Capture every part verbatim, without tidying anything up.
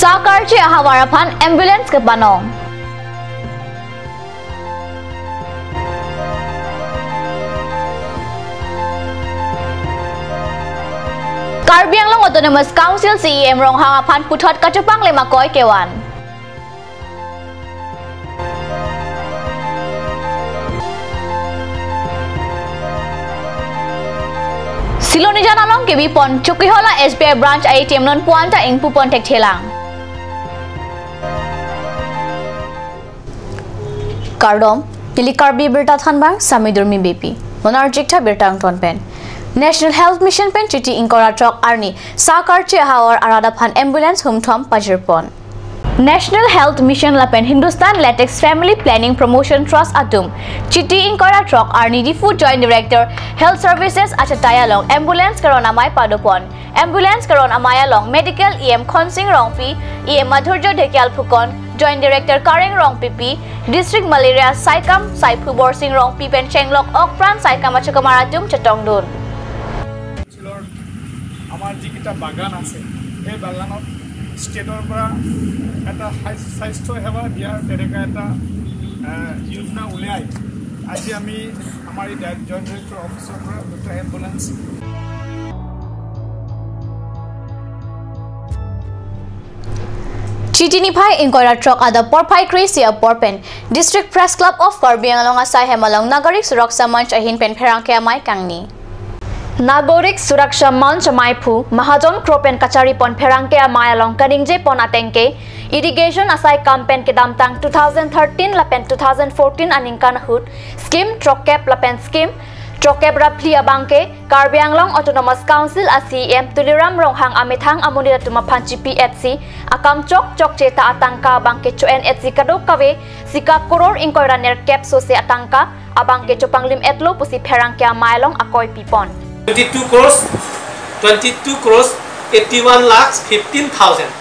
Sakarchi ahavar aphan ambulance kepanong. Karbi Anglong Autonomous Council C E M Ronghang aphan puthot kachepanglim akoi kevan. Silonijan along kebipon Chokihola S B I branch A T M non puan ta ingpupon thekthelang. Kardom, neli Karbi Birta thanbang Sami Durmi Beypi. Non arjik tha birta angton pen. National Health Mission pen Chiti ingkoi ra throk arni Sakarchi ahavar arat aphan ambulance humthom pajirpon. National Health Mission lapen Hindustan Latex Family Planning Promotion Trust atum Chiti ingkoi ra throk arni Diphu Joint Director Health Services achatai along ambulance karon amei padopon. Ambulance karon amei along Medical E M Khonsing Rongpi, E M Madhurjo Dhekial Phukon, Joint Director Kareng Rongpipi, District Malaria Saikam Saiphu Borsing Rongpi pen chenglok okpran saikam achokamar atum chetongdun. অঞ্চলৰ আমাৰ যিকেইটা বাগান আছে, সেই বাগানত ষ্টেটৰ পৰা এটা স্বাস্থ্য সেৱা দিয়াৰ তেনেকুৱা এটা যোজনা উলিয়াই আজি আমি আমাৰ এই জইণ্ট ডাইৰেক্টৰ অফিচৰ পৰা দুটা ambulance Chiti niphai ingkoi ra throk adap porphai kre-isi apor pen District Press Club of Karbi Anglong asai hem along Nagarik Suraksha Manch ahin pen pherangke amei kangni. Nagarik Suraksha Manch ameiphu Mahajon Kro pen kacharipon pherangke amei along kaningjepon atengke irrigation asai kam pen kedamtang two thousand thirteen lapen two thousand fourteen aningkan ahut scheme throkkep lapen scheme throkkep ra phli abangke Karbi Anglong Autonomous Council a C E M Tuliram Ronghang amethang amonit atum aphan G P H C akam chokchok cheta atangka abangke cho-en-etsi kadokave sika koror ingkoi ra nerkep sose atangka abangke chopanglim-etlo pusi pherangke amei along akoi pipon. Twenty-two crores, twenty-two crores eighty-one lakhs fifteen thousand.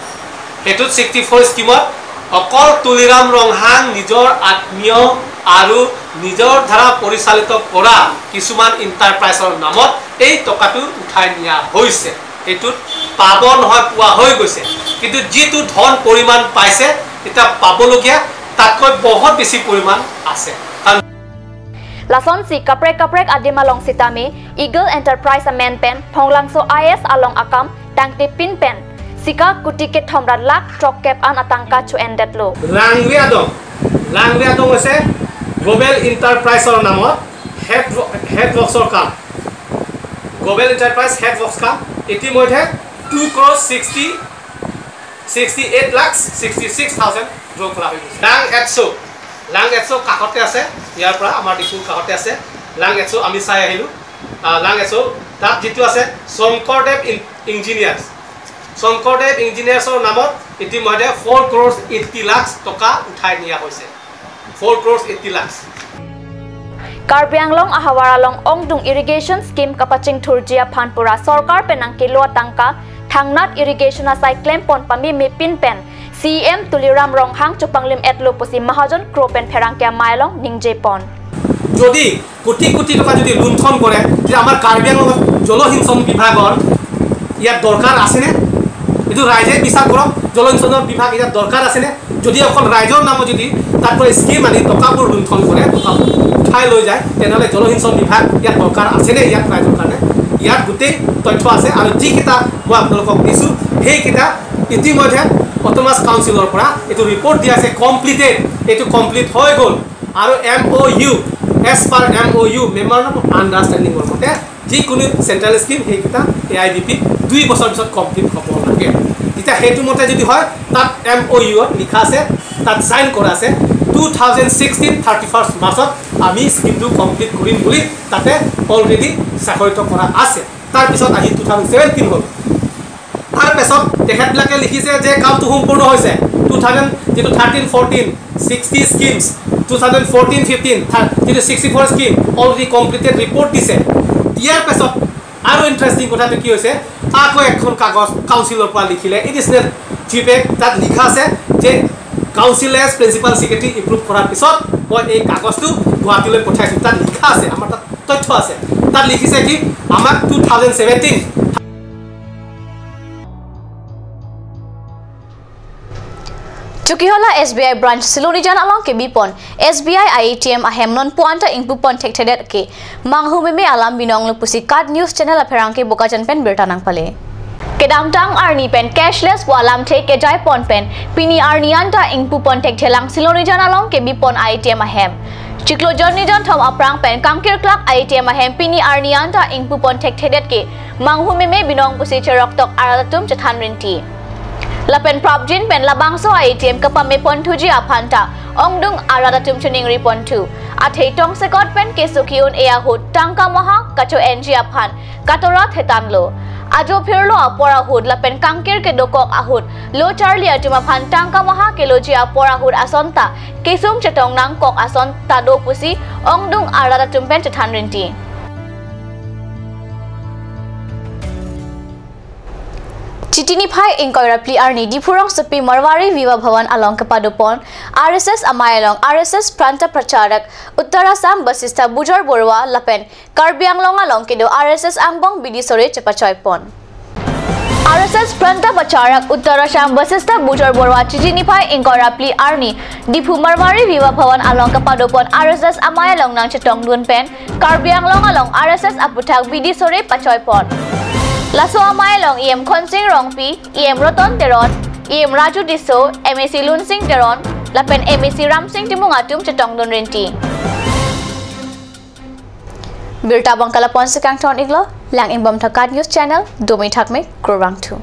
সেইটোত sixty four স্কিমত অকল তুলিৰাম ৰংহাং নিজৰ আত্মীয় আৰু নিজৰ দ্বাৰা পৰিচালিত কৰা কিছুমান ইণ্টাৰপ্ৰাইজৰ নামত এই টকাটো উঠাই নিয়া হৈছে। এইটোত পাব নহয়, পোৱা হৈ গৈছে, কিন্তু যিটো ধন পৰিমাণ পাইছে, এতিয়া পাবলগীয়া তাতকৈ বহুত বেছি পৰিমাণ আছে। কাৰণ Lasonsi kaprek kaprek adim along sitame Eagle Enterprise amen pen Phonglangso I S along akam tangte pin pen sika kuti kethom ra lakh throkkep an atangka cho-endetlo. Langve adong, langve adong ase Global Enterprise or namot head wo-, head works or kam. Global Enterprise head works kam ইতিমধ্যে two ক্ৰ'ৰ sixty, sixty eight lakh sixty six thousand draw কৰা হৈ গৈছে। লাং এটছ' লাং এটছ' কাষতে আছে, ইয়াৰ পৰা আমাৰ ডিফুৰ কাষতে আছে। লাং এটছ' আমি চাই আহিলোঁ। আহ, লাং এটছ' তাত যিটো আছে শংকৰদেৱ ইন-, ইঞ্জিনিয়াৰ্ছ, শংকৰদেৱ ইঞ্জিনিয়াৰ্ছৰ নামত ইতিমধ্যে ফ'ৰ ক্ৰ'ৰ্ছ এইটি লাখ টকা উঠাই নিয়া হৈছে। ফ'ৰ ক্ৰ'ৰ্ছ এইটি lakh. Karbi Anglong ahavar along ongdung irrigation scheme kapachingthurji aphan pura sorkar pen nangkelo atangka thangnat irrigation asai klempon pameme pin pen C E M Tuliram Ronghang chopanglim-etlo pusi Mahajon Kro pen pherangke amei along ningjepon. যদি কোটি কোটি টকা যদি লুণ্ঠন কৰে, তেতিয়া আমাৰ কাৰ্বি আংলঙত জলসিঞ্চন বিভাগৰ ইয়াত দৰকাৰ আছেনে? এইটো ৰাইজে বিচাৰ কৰক, জলসিঞ্চনৰ বিভাগ ইয়াত দৰকাৰ আছেনে? যদি অকল ৰাইজৰ নামত যদি তাত পৰা স্কিম আনি টকাবোৰ লুণ্ঠন কৰে, টকাবোৰ উঠাই লৈ যায়, তেনেহ'লে জলসিঞ্চন বিভাগ ইয়াত দৰকাৰ আছেনে ইয়াত ৰাইজৰ কাৰণে? ইয়াত গোটেই তথ্য আছে। আৰু যিকেইটা মই আপোনালোকক দিছোঁ, সেইকেইটা ইতিমধ্যে অট'নমাছ কাউন্সিলৰ পৰা এইটো ৰিপৰ্ট দিয়া আছে, কমপ্লিটেড, এইটো কমপ্লিট হৈ গ'ল। আৰু M O' U, as per M O' U, memorandum of আণ্ডাৰষ্টেণ্ডিঙৰ মতে যিকোনো চেণ্ট্ৰেল স্কিম সেইকেইটা এ আই ডি পি দুই বছৰ পিছত কমপ্লিট হ'ব লাগে। এতিয়া সেইটো মতে যদি হয়, তাত এম অ' ইউত লিখা আছে, তাত চাইন কৰা আছে, two thousand sixteen thirty first মাৰ্চত আমি স্কিমটো কমপ্লিট কৰিম বুলি তাতে অলৰেডি স্বাক্ষৰিত কৰা আছে। তাৰপিছত আজি টু থাউজেণ্ড ছেভেণ্টিন হ'ল। তাৰ পিছত তেখেতবিলাকে লিখিছে যে কামটো সম্পূৰ্ণ হৈছে। টু থাউজেণ্ড যিটো thirteen fourteen sixty schemes, two thousand fourteen fifteen যিটো sixty four scheme already completed report দিছে। দিয়াৰ পিছত আৰু ইণ্টাৰেষ্টিং কথাটো কি হৈছে, আকৌ এখন কাগজ কাউন্সিলৰ পৰা লিখিলে, এডিচনেল চিফে তাত লিখা আছে যে কাউন্সিলে প্ৰিন্সিপাল ছেক্ৰেটাৰী এপ্ৰুভ কৰাৰ পিছত মই এই কাগজটো গুৱাহাটীলৈ পঠাইছোঁ। তাত লিখা আছে, আমাৰ তাত তথ্য আছে। তাত লিখিছে কি, আমাক two thousand seventeen Chokihola S B I branch Silonijan along kebipon S B I A T M ahem non puanta ingpupon thekthedet ke manghu meme alam binong lo pusi KAT News Channel apherangke Bokajan pen birta nangpale. Kedamtang arni pen cashless pu alamthe kejaipon pen pini arni anta ingpupon thekthelang Silonijan along kebipon A T M ahem. Chiklo jon ni jon thom aphrang pen kangkirklak A T M ahem pini arni anta ingpupon thekthedet ke manghu meme binong pusi cheroktok arat atum chethan rinti. Lapen prapjin pen labangso A T M kapamepon thuji aphanta ongdung arat atum choningri ponthu. Athei tongsekot pen keso ki-un-e ahut tangka maha kacho-enji aphan katora thetan lo. Ajo phirlo apor ahut lapen kangkir kedokok ahut lo charli atum aphan tangka maha keloji apor ahut asonta kesung chetong nangkok asonta do pusi ongdung arat atum pen chethan rinti. Chiti niphai ingkoi ra phli arni Diphu rongsopi Marwari Viva Bhawan along kepadopon R S S amei along R S S Pranta Pracharak Uttar Assam Basista Bujor Borua lapen Karbi Anglong along kedo R S S angbong bidi sore chepachoipon. R S S Pranta Pracharak Uttar Assam Basista Bujor Borua Chiti niphai ingkoi ra phli arni Diphu Marwari Viva Bhawan along kepadopon R S S amei along nangchetongdun pen Karbi Anglong along R S S aputhak bidi sore pachoipon. Laso amei along E M Khonsing Rongpi, E M Roton Teron, E M Raju Tisso, M A C Lunsing Teron lapen M A C Ramsing Timung atum chetongdun rinti. Birta bangkala ponsi kangton iklo, lang ingbom tha KAT News Channel, domi thakme, kurvangthu.